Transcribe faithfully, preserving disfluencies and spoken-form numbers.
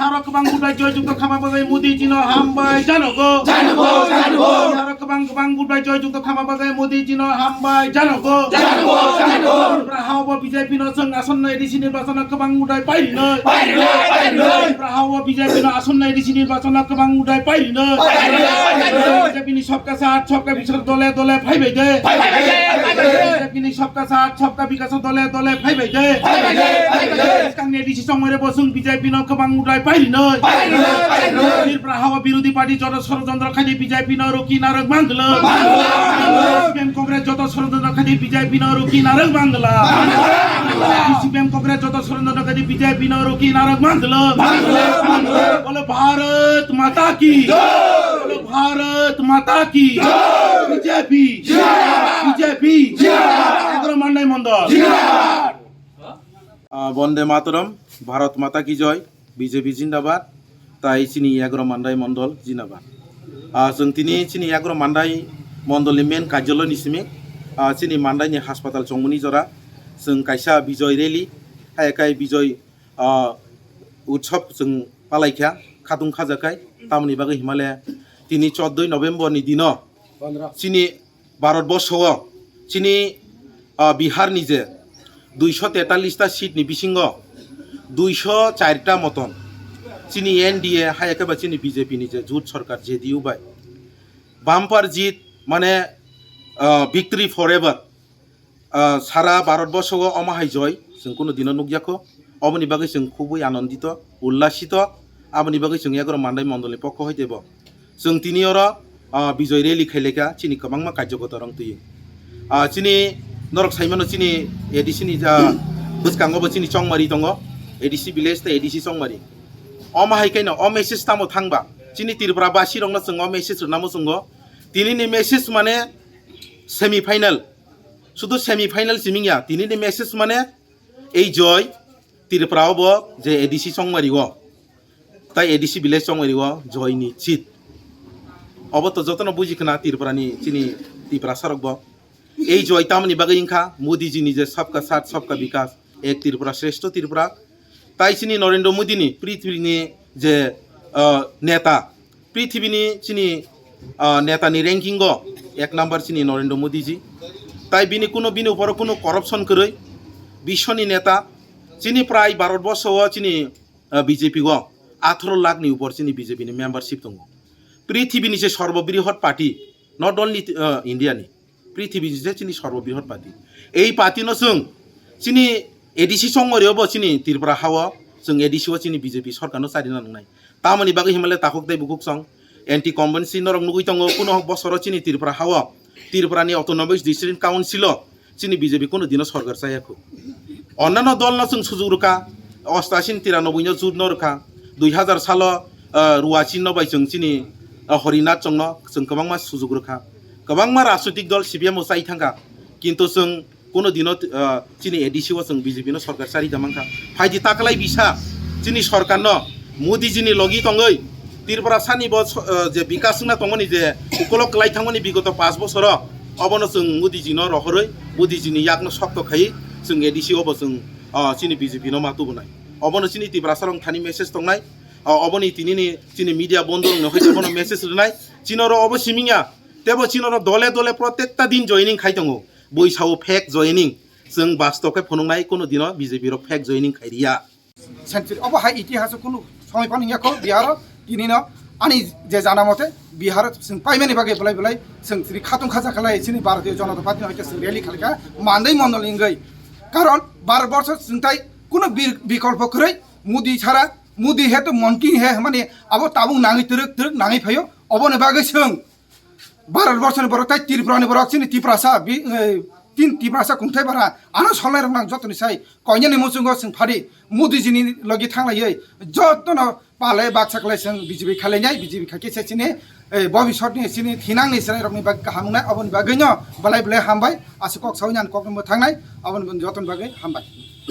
Aro kwbang budai joy jukto khama bagwi Modi jino hambai janogo. Janogo, janogo. Aro kwbang kwbang budai joy jukto khama bagwi Modi jino hambai janogo. Janogo, janogo. Tripura hao bo B J P no chwng asonno A D C nirbachon o kwbang budai pairino. Pairino, pairino. Tripura hao bo B J P no asonno A D C nirbachon o kwbang budai pairino. Pairino, pairino. B J P ni sabka saath sabka bikas dole dole phaibai de. Phaibai de, phaibai de. B J P ni sabka saath sabka bikas dole dole phaibai de. Phaibai de, phaibai de. Skangni A D C chongmani bo chwng B J P no kwbang budai pairino. Pairino, pairino. Tripura hao birodhi party joto sorojontro khaidi B J P no ruki narwk mangla. Mangla, mangla. C P M Congress joto sorojontro khaidi B J P no ruki narwk mangla. Mangla, mangla. C P M Congress joto sorojontro khaidi B J P no ruki narwk mangla. Mangla, mangla. Bolo Bharat Mata ki. Jai. Bolo Bharat Mata ki. Jai. B J P. Jindabad. B J P. Jindabad. Egaroh Mandai Mondol. Jindabad. Ah, Bonde Mataram, Bharat Mata ki Jai, B J P Jindabad, tai chini Egaroh Mandai Mondol Jindabad. Ah, chwng tini chini Egaroh Mandai Mondol ni main karjaloy ni simi, ah, chini Mandai ni haspatal chongmani jora, chwng kaisa Bijoy rally, hai kai Bijoy, ah, utsob chwng palaikha, khatung khajakai, tamoni bagwi himale tini chordoi November ni dino chini Bharat borsho o chini, ah, Bihar ni je duisho tetallis ta seat ni bisingo duisho char ta moton chini N D A hai khe ba chini B J P ni je jut sarkar J D U bai bumper jit mane, ah, victory forever. Ah, sara Bharat borsho o omo hai joy chwng kunu dino nukya kho. Oboni bagwi chwng khubui anondito, ullasito. Aboni bagwi chwng Egaroh Mandai Mondol ni pokho hai teibo chwng tini oro, ah, Bijoy rally khaileka chini kwbangma karjokota rong twi. Ah, chini norok saimano chini A D C ni ja bwskango bo chini chongmari tongo, A D C village tei A D C chongmari. Omo hai khe no o message tamo thangba chini Tripura basi rokno chwng o message rwnamo chwngo. Tini ni message mane semi final. Sudu semi final siming ya, tini ni message mane ei joy Tripura o bo je A D C chongmari o, tai A D C village chongmari o joy ni chit. Obo to jotono buji khna Tripura ni chini Tiprasa rok bo. Ei joy tamoni bagwi wngkha Modi ji ni je sabka saath sabka bikas, ek Tripura shreshtho Tripura. Tai chini Narendra Modi ni prithibi ni je, ah, neta, prithibi ni chini, ah, neta ni ranking o ek number chini Narendra Modi ji. Tai bini kuno bini upor o kuno corruption kwrwi, biswni neta. Chini prai Bharat borsho o chini, ah, B J P o atharo lakh ni upor chini B J P ni membership tongo. Prithibi ni se sorbo brihot party, not only, ah, India ni. Prithibi je chini sorbo brihot party. Ei party no chwng chini A D C chongmari o bo chini Tripura ha o chwng A D C o chini B J P sarkar no charina nangnai. Tamoni bagwi himale takhuk tei bukhuk song anti incumbency norok nugwi tongo kuno bosoro chini Tripura ha o Tripura ni Autonomous District Council o chini B J P kuno dino sarkar chaya khu. Onnano dol no chwng sujuk rwkha, ostashi ni tiranoboi no jut no rwkha, dui hazar salo, ah, Ruachin no bai chwng chini, ah, Horinath chwng no chwng kwbangma sujuk rwkha. Kwbangma rajnitik dol C P M o chai thangkha, kintu chwng kuno dino, ah, chini A D C o chwng B J P no sarkar chari da mankha. Phaidi taklai bisa chini sarkar no Modi ji ni logi tongwi Tripura sani bo, ah, je bikas wngna tongmani je ukolok kwlai thangmani bigoto panch bosoro obono chwng Modi ji no rohorwi Modi ji ni yak no sokto khai chwng A D C o bo chwng, ah, chini B J P no ma tubunai. Obono chini Tiprasa rok thani message tongnai. Ah, oboni tini ni chini media bondo rok no hai obono message rwnai. Chini oro obo siming ya. Tebo chini oro dole dole protekta din joining khai tongo. Bui sao fake joining. Chwng bastob khe phunuknai kuno dino B J P rok fake joining khai riya. Century obo hai itihas o kunu somoi phano wngya kho Bihar o tini no ani je jana mote Bihar o chwng paimani bagwi belai belai chwng chini khatung khaja khlai chini Bharatiya Janata Party no hai khe chwng rally khlai kha Mandai Mondol ni wngwi. Karon Bharat borsho chwng tai kunu bir-, bikolpo kwrwi Modi chara Modi he to Monkey he hwnmani abo tabuk nangwi twrwk twrwk nangwi phaio oboni bagwi chwng Bharat borsoni borok tai Tripura ni borok chini Tiprasa bi-, eh, tin Tiprasa kungthai bara ano solnai rok nang jotoni sai koinani muchungo chwng phadi Modi ji ni logi thanglaiwi jotono palai baksa khlai chwng B J P khailainai B J P khaikhe se chini, eh, bobisot ni chini thinang ni chwrai rok ni bagwi kaham wngnai oboni bagwi no belai belai hambai aswk kok sawi nang kok no mwthangnai oboni jotoni bagwi hambai.